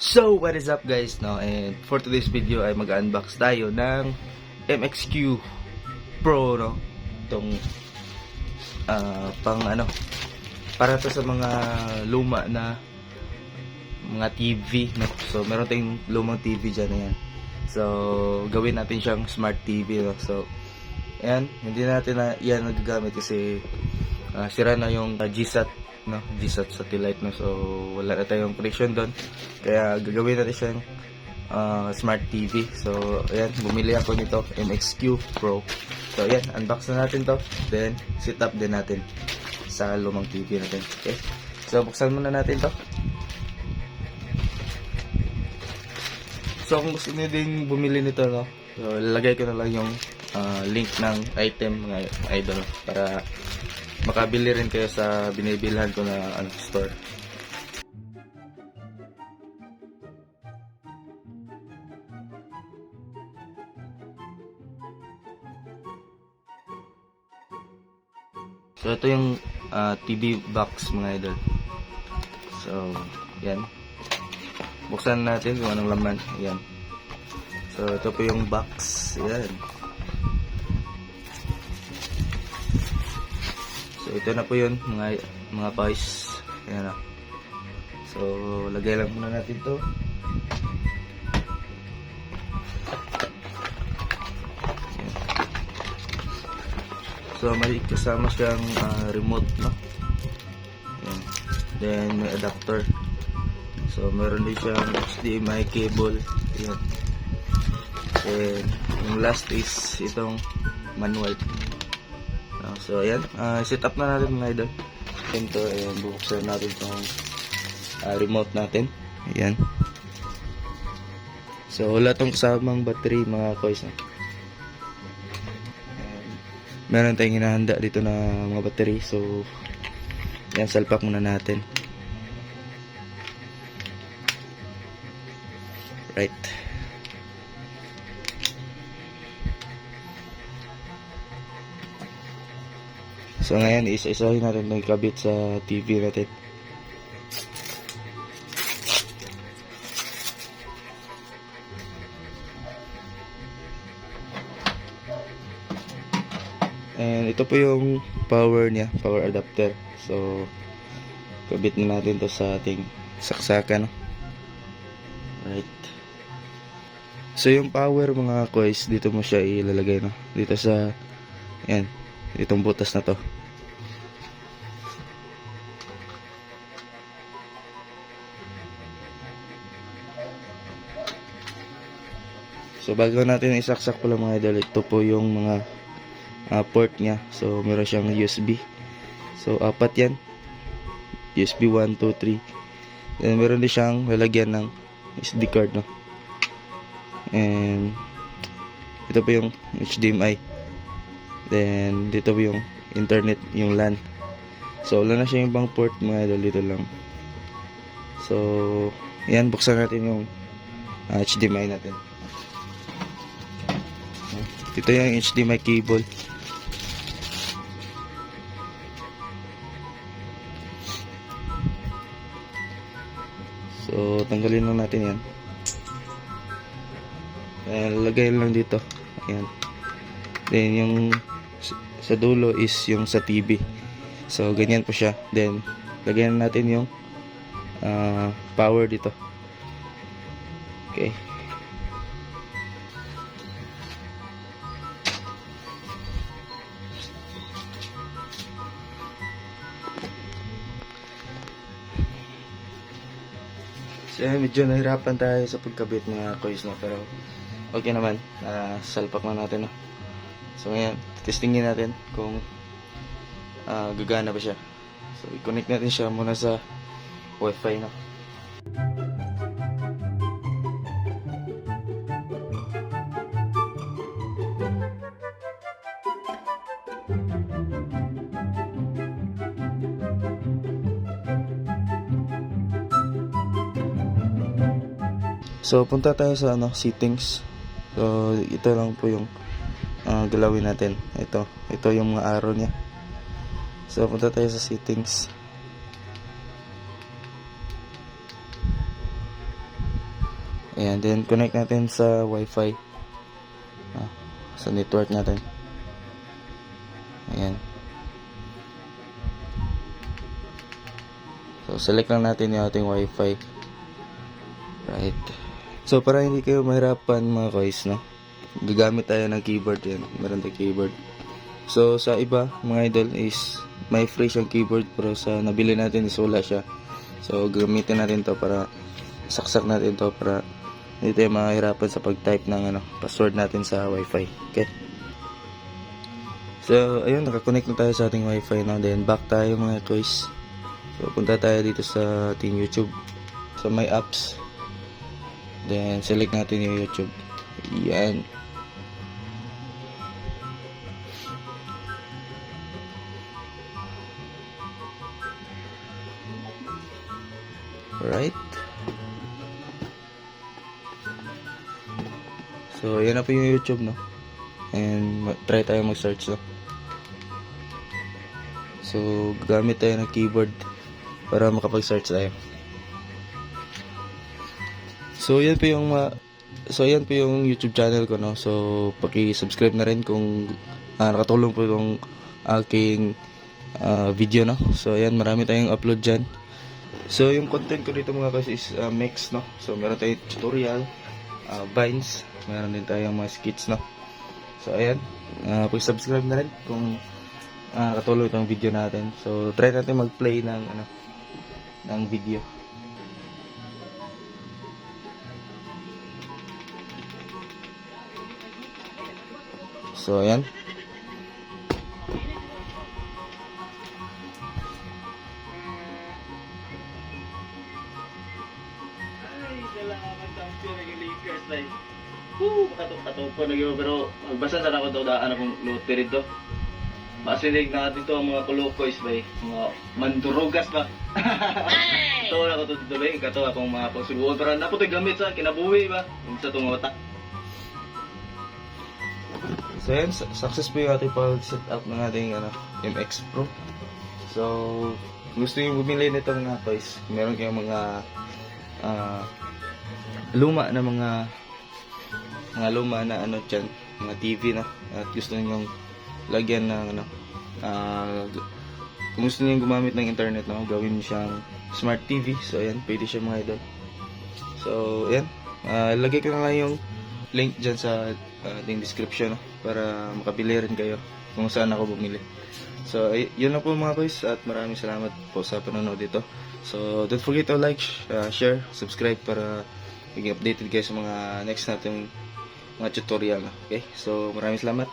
So, what is up guys, no? And for today's video ay mag-unbox tayo ng MXQ Pro, no? Itong para to sa mga luma na mga TV, no? So, meron tayong lumang TV dyan, ayan. So, gawin natin siyang smart TV, no? So, ayan, hindi natin na yan nagagamit kasi sira na yung GSAT, no? GSAT satellite, no? So wala na tayong connection doon, kaya gagawin natin siyang smart TV. So ayan, bumili ako nito, MXQ Pro. So ayan, unbox na natin to, then set up din natin sa lumang TV natin. Okay, so buksan muna natin to. So kung gusto niyo din bumili nito, no? So lalagay ko na lang yung link ng item, mga idol, para makabili rin kayo sa binibilhan ko na store. So ito yung TV box, mga idol. So yan, buksan natin kung anong laman. Yan. So ito po yung box. Yan. So ito na po yun, mga boys. Ayan na. So lagay lang muna natin to. Ayan. So may kasama siyang remote, no? Ayan. Then may adapter. So meron din siyang HDMI cable. Ayan. And yung last is itong manual. So ayan, set up na natin, mga idol. Ito, ayan, bubuksan natin itong remote natin. Ayan. So wala itong kasamang battery, mga koys. Meron tayong hinahanda dito na mga battery. So ayan, salpak muna natin. Right. So ngayon, isa-isahin natin na ikabit sa TV natin. And ito po yung power niya, power adapter. So kabit na natin to sa ating saksakan, no? Right. So yung power, mga koys, dito mo siya ilalagay, no? Dito sa, yan, itong butas na to. So bago natin isaksak pala, mga idol, ito po yung mga port nya. So meron siyang USB. So apat yan, USB 1, 2, 3. Then meron din siyang lalagyan ng SD card, no? And ito po yung HDMI. Then dito po yung internet, yung LAN. So wala na siya yung ibang port, mga idol, dito lang. So yan, buksan natin yung HDMI natin. Ito yung HDMI cable. So tanggalin lang natin yan. Lagay lang dito. Ayan. Then yung sa dulo is yung sa TV. So ganyan po siya. Then lagyan natin yung power dito. Okay. So medyo nahirapan tayo sa pagkabit, mga koys, no? Pero okay naman, salpak na natin, no? So ngayon, testingin natin kung gagana ba siya. So i-connect natin siya muna sa Wi-Fi, no? So punta tayo sa settings. So ito lang po yung galawin natin. Ito yung mga arrow niya. So punta tayo sa settings. Ayan, then connect natin sa Wi-Fi. Sa network natin. Ayan. So, select lang natin yung ating Wi-Fi. Right. So, para hindi kayo mahirapan mga guys, no? Gagamit tayo ng keyboard yan. Meron tayong keyboard. So, sa iba, mga idol, is may free siyang keyboard, pero sa nabili natin is wala siya. So, gamitin natin to para saksak natin to para hindi tayo mahirapan sa pag-type ng password natin sa Wi-Fi. Okay? So, ayun, nakakonect na tayo sa ating Wi-Fi now. Then, back tayo mga guys. So, punta tayo dito sa ating YouTube. So, may apps. Then, select natin yung YouTube. Yan. Alright. So, yan na po yung YouTube, no? And, try tayo mag-search, no? So, gamit tayo ng keyboard para makapag-search tayo. So, yan po yung yan po yung YouTube channel ko, no? So, paki-subscribe na rin kung nakatulong po yung aking video, no? So, yan, marami tayong upload dyan. So, yung content ko dito mga guys is mix, no? So, meron tayong tutorial, vines, meron din tayong mga skits, no? So, ayan, paki-subscribe na rin kung nakatulong itong video natin. So, try natin mag-play ng video. So, ayan. Ay, salamat ang pinag-Lakers na yun. Katok ko na yun, pero magbasa na ako daw daan akong lottery to. Masinig na natin to ang mga kulukoys ba mga mandurugas ba. Ito na ko to ba kato akong mga pagsubuan, pero napo to gamit sa kinabuhi ba, sa tungota. So, yan, success po yung ating pag-set up ng ating MX Pro. So, gusto nyo bumili nito mga toys. Meron kayong mga luma na mga luma na dyan, mga TV na. At gusto nyo lagyan ng kung gusto nyo gumamit ng internet, no, gawin nyo siyang smart TV. So, ayan, pwede siya mga idol. So, ayan, lagay ko na lang yung link dyan sa ating description, no, para makabili rin kayo kung saan ako bumili. So, yun lang po mga guys, at maraming salamat po sa panonood dito. So, don't forget to like, share, subscribe para maging updated kayo sa mga next natin mga tutorial. Okay? So, maraming salamat.